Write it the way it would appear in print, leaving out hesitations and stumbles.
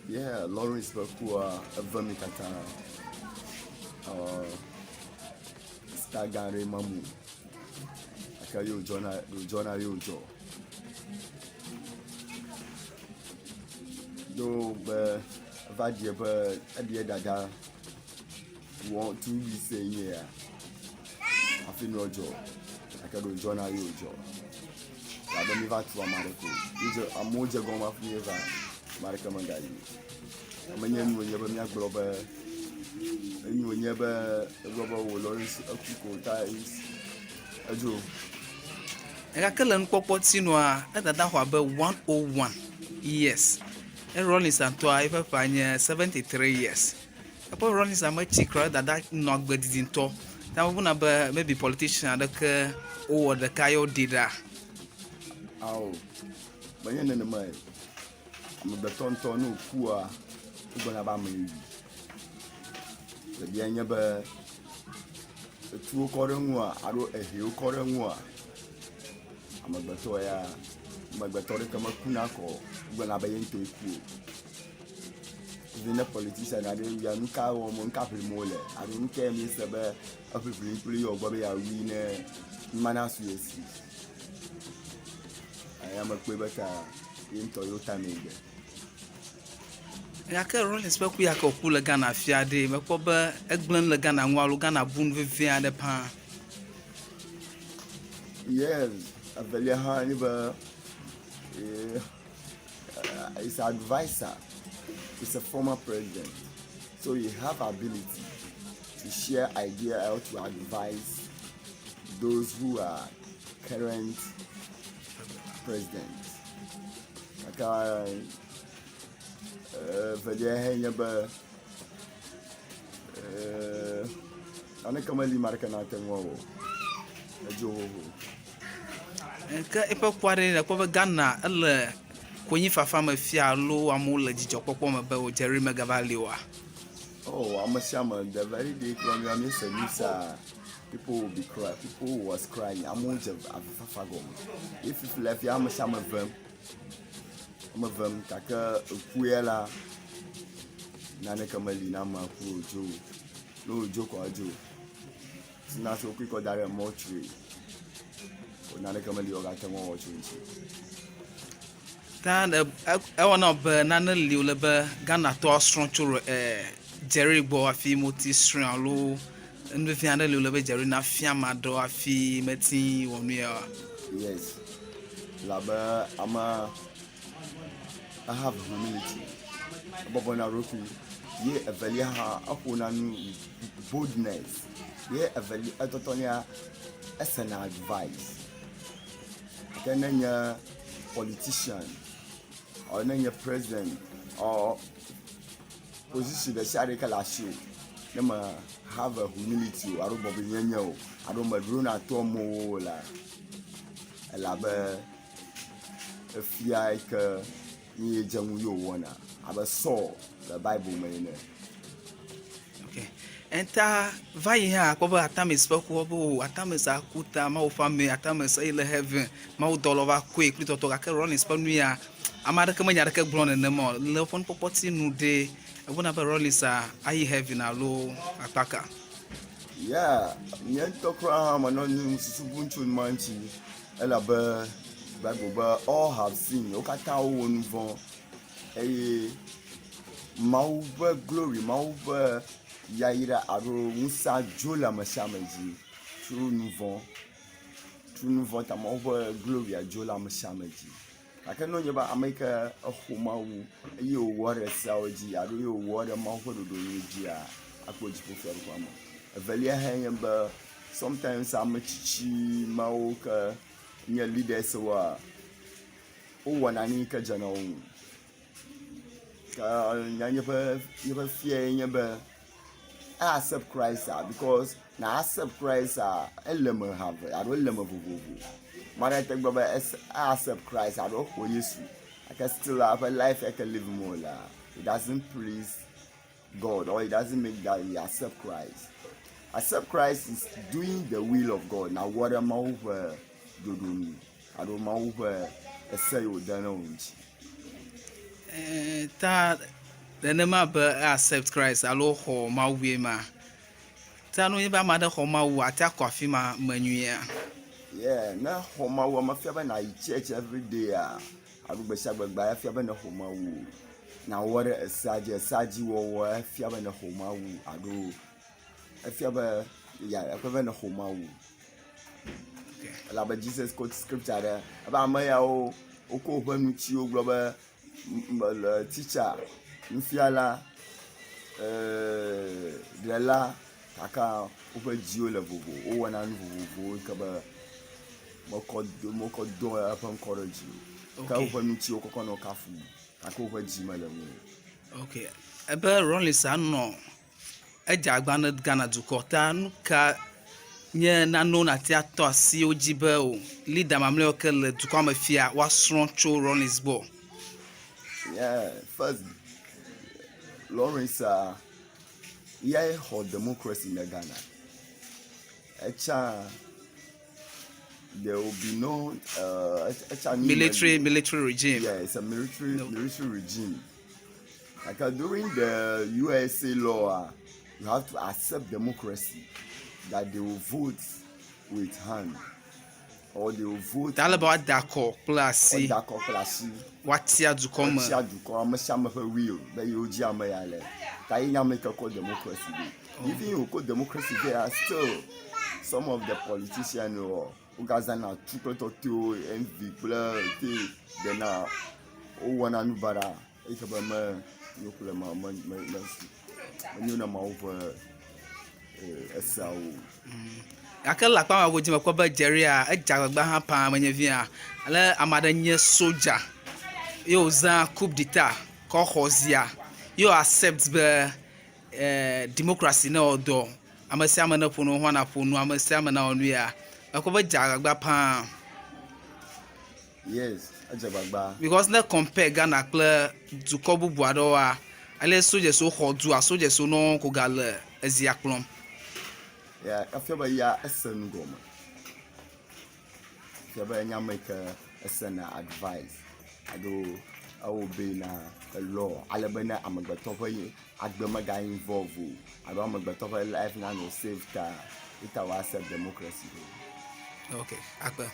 Yeah, Lawrence ƒe kua eve mi katã. Uh, star gã aɖee ma mu. Gake ye wòdzɔ na wòdzɔ na ye wòdzɔ. Do be eva ɖi eƒe eɖi edada wɔ 2 weeks ye nye ya hafi nua dzɔ. Gake ɖe wòdzɔ na ye wòdzɔ. Abe mi va tu ame aɖe ko. Mídze amewo dze gɔme hafi míeva. Ame aɖeke megayi o. Menye nu wònye be míagblɔ be enu wònye be egblɔ be wò Lawrence eku ko ta edzo. Gake le nukpɔkpɔ ti nua, edada xɔ abe 101 years. Eye Rawlings ŋutɔa eƒe ƒea nye 73 years. Ekpɔ Rawlings metsi kura edada nɔ agbe didi ŋutɔ. Ta mebuna be maybe politician aɖeke wowɔ ɖeka ye woɖi ɖa. Ao, menye nenemae. Amegbetɔ ŋutɔ ne wòkua, wogblɔna be ame yi. Ɖevia nye be etuwo kɔ ɖe eŋua alo ehewo kɔ ɖe eŋua, amegbetɔ ya, amegbetɔ ɖeke mekuna kɔ wogblɔna be ye ŋutɔe ku o. Even ne politician aɖe wua, nu ka wɔm nu ka ʋlim wole alo nu kae míese be eʋiʋlim kpli ye wògblɔ be yeawui ne nu ma nasu ye si. Eya mekpɔe be ta ye ŋutɔ yewo tamee gbe. Gake Rawlings ƒe ku ya ke wòku le Ghana fia ɖee, mekpɔ be egblẽ nu le Ghana ŋu alo Ghana bu nu vevie aɖe paa. Yes, evelia hã nye be his advisor is a former president, so he have ability to share idea or to advise those who are current president. Gake evelia hã nye be naneke meli ame aɖeke nate ŋu awɔ o. Edzo xoxo. Ke eƒe kua ɖe nekpɔ be Ghana ele konyifafa me fia alo amewo le dzidzɔkpɔkpɔ me be o Jerry megava li oa? Oh, ame sia ame, the very day kura mía míese news a, people will be cry, people was crying. Amewo dze avifafa gɔme. Ye fifi le fia ame sia ame vem, ame vem gake eku ya la, naneke meli na amea ku o dzo. Ne wòdzo koa edzo. Sina so wokui kɔ da ɖe mortuary. Naneke meli wogate ŋu awɔ tso eŋuti. Ta ewɔ na wò be nane li wòle be Ghanatɔwo asrɔ̃ tso Jerry gbɔ hafi moti srɔ̃e alo nu vevi aɖe li wòle be Jerry nafia ame aɖewo hafi meti wɔ nu ya oa? Yes, elabe amea have humility, ebɔbɔna eɖokui ye evelia hã eƒona nu with boldness ye evelia etɔtɔlia esena advice. Ke ne nye politician or ne nye president or position ɖe sia ɖe ke le asiwò ne me have a humility o alo bɔbɔenyenye o alo meɖona to amewo o la, elabe efia yi ke nu ye dze ŋu ye wòwɔna abe Saul le Bible me ene. Ok. Eta va yi hã akpɔ be Atamis ƒe ku be o Atamis aku ta Mawu ƒe ame Atamis eyi le heaven Mawu dɔlɔ va koe kple tɔtɔ gake Rawlings ƒe nu ya ame aɖeke menya aɖeke gblɔ nenema o. Le woƒe nukpɔkpɔ ti nu ɖe ebuna be Rawlings ayi heaven alo akpa ka? Yeah, nye ŋutɔ kura hã menɔ nu susu bum tso nu ma ŋuti elabe Bible be all have sinned, wo katã wowɔ nu vɔ̃ eye Mawu ƒe glory, Mawu ƒe yayra alo ŋusẽ dzo le ame sia ame dzi tso nu vɔ̃, tso nu vɔ̃ ta Mawu ƒe glory dzo le ame sia ame dzi. Gake ne wònye be ame yi ke exɔ Mawu eye wòwɔ ɖe seawo dzi alo eye wòwɔ ɖe Mawu ƒe ɖoɖowo dzia, akpɔ dziƒofiaɖuƒea me. Evelia hãe nye be sometimes ame tsitsi mawo ke nye leaders woa, wowɔna nu yi ke dzena wo ŋu. Ke nya nye ƒe míaƒe fiae nye be e accept Christ because na accept Christ ele me ha ve alo ele me vovovo. Ame aɖe te gblɔ be e accept Christ alo exɔ Yesu gake still la eƒe life yi ke live wolea it doesn't please God or it doesn't make that he accept Christ. Accept Christ is doing the will of God. Na wɔ ɖe Mawu ƒe ɖoɖo nu alo Mawu ƒe ese yi wòde na wò ŋuti. Ta. Nenema be accept Christ alo xɔ Mawue ma. Ta nu nye be ame aɖe xɔ Mawu ate akɔ afi ma me nyuiea. Yeah, ne xɔ Mawu mefia be nàyi church everyday a alo gbe sia gbe gbea efia be ne xɔ Mawu o. Nawɔ ɖe esea dzi, esea dzi wɔwɔ efia be ne xɔ Mawu alo efia be ya efia be ne xɔ Mawu. Elabe Jesus quote scripture ɖe ebe ame yawo wokɔ woƒe nutsiwo gblɔ be mele teacher, nufiala, ee ɖela gake woƒe dziwo le vovo. Wowɔna nu vovovowo yi ke be mekɔ do mekɔ do eƒe ŋkɔ ɖe dzi o. Ke woƒe nutsiwo kɔkɔ nɔ kafu gake woƒe dzi mele ŋu o. Ok ebe Rawlings anɔ edze agba ne Ghana dukɔ ta nu ka nye nanewo nàte atɔ asi wo dzi be o leader mamlɛawo ke le dukɔa me fia woasrɔ̃ tso Rawlings gbɔ? Yeah, first Lawrence uh, yae xɔ democracy le Ghana. Etsa there will be no etsa military regime. Yeah, it's a military no. military regime. Like during the USA law, you have to accept democracy that they will vote with hand or they will vote. Ta ale be woada akɔ kple asi. Woada akɔ kple asi. Woatia dukɔ me. Woatia dukɔ ame sia ame ƒe will be yewo dzi ame ya le. Ta ye nye ame yi ke kɔ democracy vɛ. Even wòkɔ democracy vɛ still some of the politicians wɔ wogazãna tu kple tɔtɔewo envy kple te ɖena wowɔna nu baɖa eyi ke be me nyo kple ma me me me menyo na Mawu ƒe eseawo. Gake le akpa ma godzi mekpɔ be Jerry-a edze agbagba hã paa menye via ale ame aɖe nye sodza ye wòzã coup d'etat kɔ xɔ zia ye wò accept be democracy ne wɔ dɔ ame sia ame ne ƒo nu hã naƒo nu ame sia ame nawɔ nu ya mekpɔ be edze agbagba paa. Yes, edze agbagba. Because ne compare Ghana kple dukɔ bubu aɖewoa, ale soldiers wo xɔ dua, soldiers wo nɔ ko gale ezia kplɔm. Yeah, efia be ya ese nu gɔme. Efia be enye ame yi ke esena advice alo eobey na law ale be ne amegbetɔ ƒe agbe mega involve o alo amegbetɔ ƒe life nanɔ safe ta, ye ta wò accept democracy ɖo. Okay, akpe.